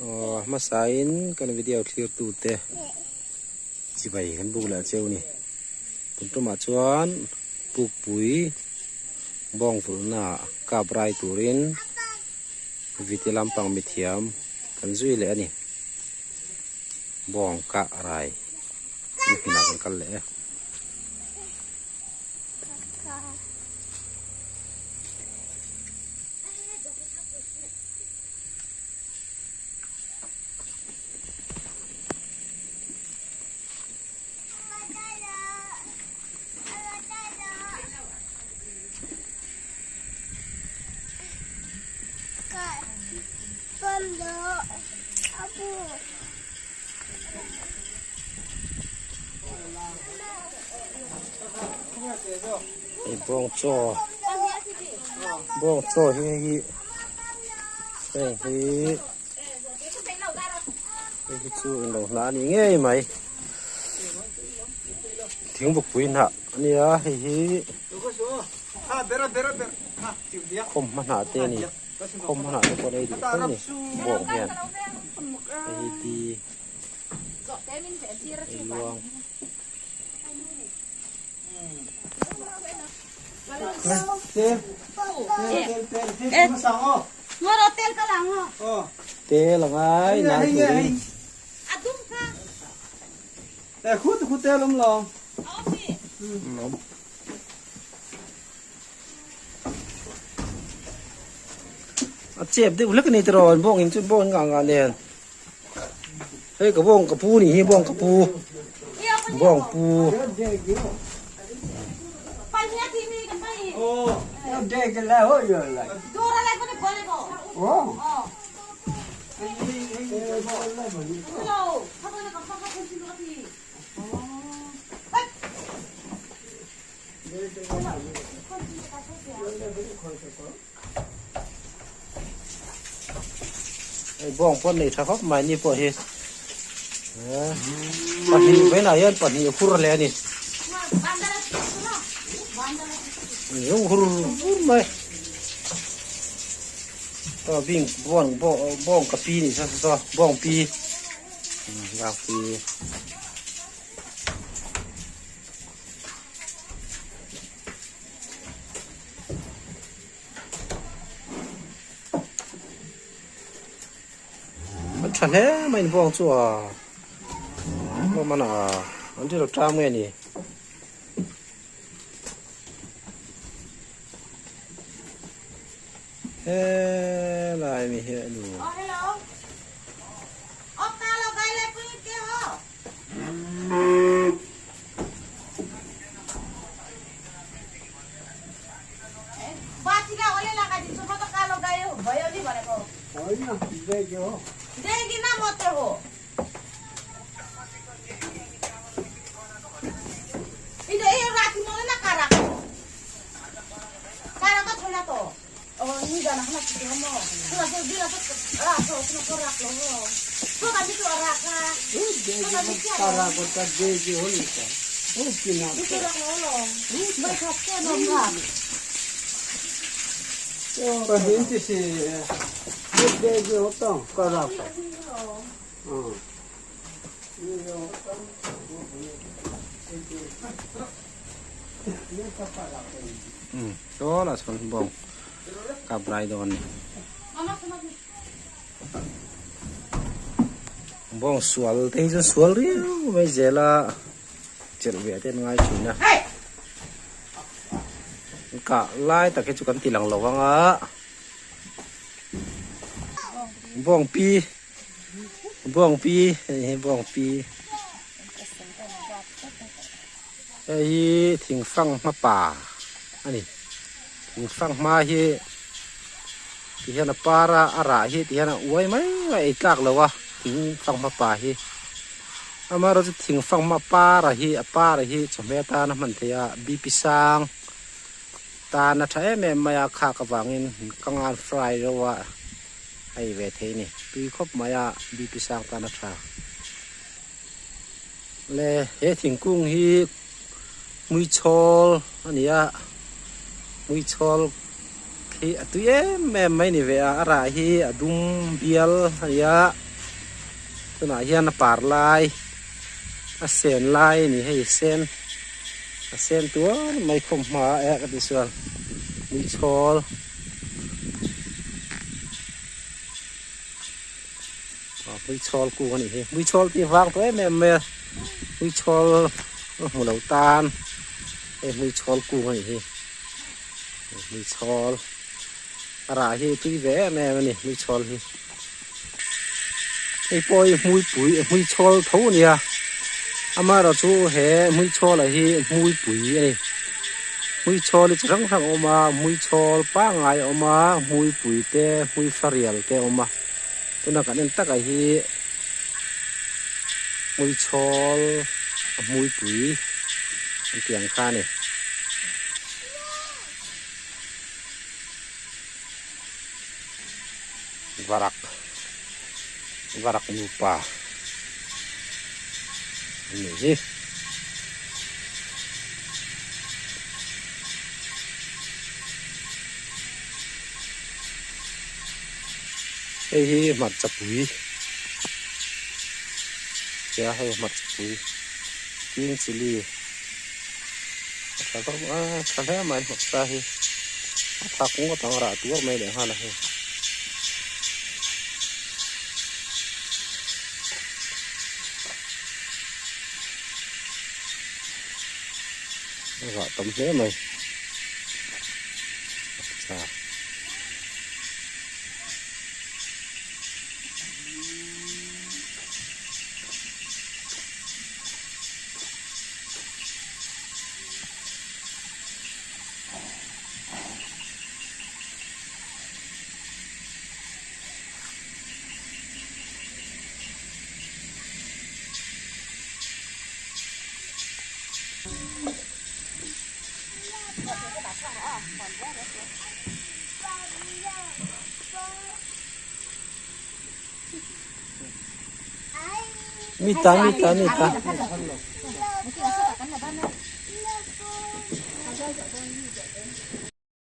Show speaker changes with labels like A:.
A: Aw hmasain kan video thlir tute chibai kan buk leh cheu ni. Tun tumah chuan pukpui bawng vulhna kap rai turin viti lampang mithiam kan zui leh a ni. Bawng kah rai na hmunah kan kal leh e. Hei bawng chaw bawng chaw hi hei hi heng hi hei hi chu in lo hna a ni ngei mai thingbuk pui hnah a nia hei hi khawmhma hnah te a ni khawmhma hnah te pawh an ei duh fo a ni bawng hian hei hi di ei luang. Tel a ngai nan turin. A chep deuh hlek a ni tiraw an bawng in chu bawng ngah ngah nen. Hei ka bawng ka pu nih hi bawng ka pu bawng pu. Hei bawng pawh nei tha khawp mai ni pawh hi pahnih vawiinah hian pahnih hur hle a ni zung hur hur mai aw bing bawng bawng ka pi ni saw saw bawng pi bawng pi. A tha hle mai ni bawng chu a hlawm a na an ti lo tang mai a ni. Helai mi hi a ni. Saw lah sawn bawng kap rai dawn a ni. Bawng sual te hi chu sual riau mai zel a chelh ve te an ngai thin a. An kah lai tak hi chu kan ti lang lo ang a. Bawng pi bawng pi hei hi bawng pi. Hei hi thingfang hma pa a ni thingfang hma hi ti hian a par a a rah hi ti hian a uai mai mai ei tlak lo a thingfang hma pa hi amaherawhchu chu thingfang hma par a hi a par a hi chawhmeh atan a hman theih a bp sang tan a tha em em mai a khak avangin ka ngan fry reuh a a ei ve thei a ni tui khawp mai a bp sang tan a tha. Le he thingkung hi hmuichhawl a ni a hmuichhawl hi a tui em em mai ni ve a, a rah hi a dum bial a ni a, tunah hian a par lai a sen lai a ni hei sen a sen tuar mai khawm hma a ka ti sual muichhawl. Hmuichhawl kung a nih hi hmuichhawl tih vang tawh em em mai a hmuichhawl a hmu lo tan hei hmuichhawl kung a nih hi hmuichhawl a rah hi tui ve em em a ni hmuichhawl hi hei pawh hi hmuipui hmuichhawl tho a nia amaherawh chu he hmuichhawl ah hi hmuipui a ni hmuichhawl hi chi hrang hrang a awm a hmuichhawl pangngai a awm a hmuipui te hmuifarial te a awm a. Tuna kan en taka hi hmuichhawl a hmuipui an tih ang kha a ni. Varak varak nupa an nih hi. Hei hi hmarcha pui tia hei hmarcha pui king chilli a tha vak a tha hle mai hmarcha hi a thak ngawt ang rah tuar mai leh nghal a hei. A rah tam hle mai hmarcha. Mita mita mita.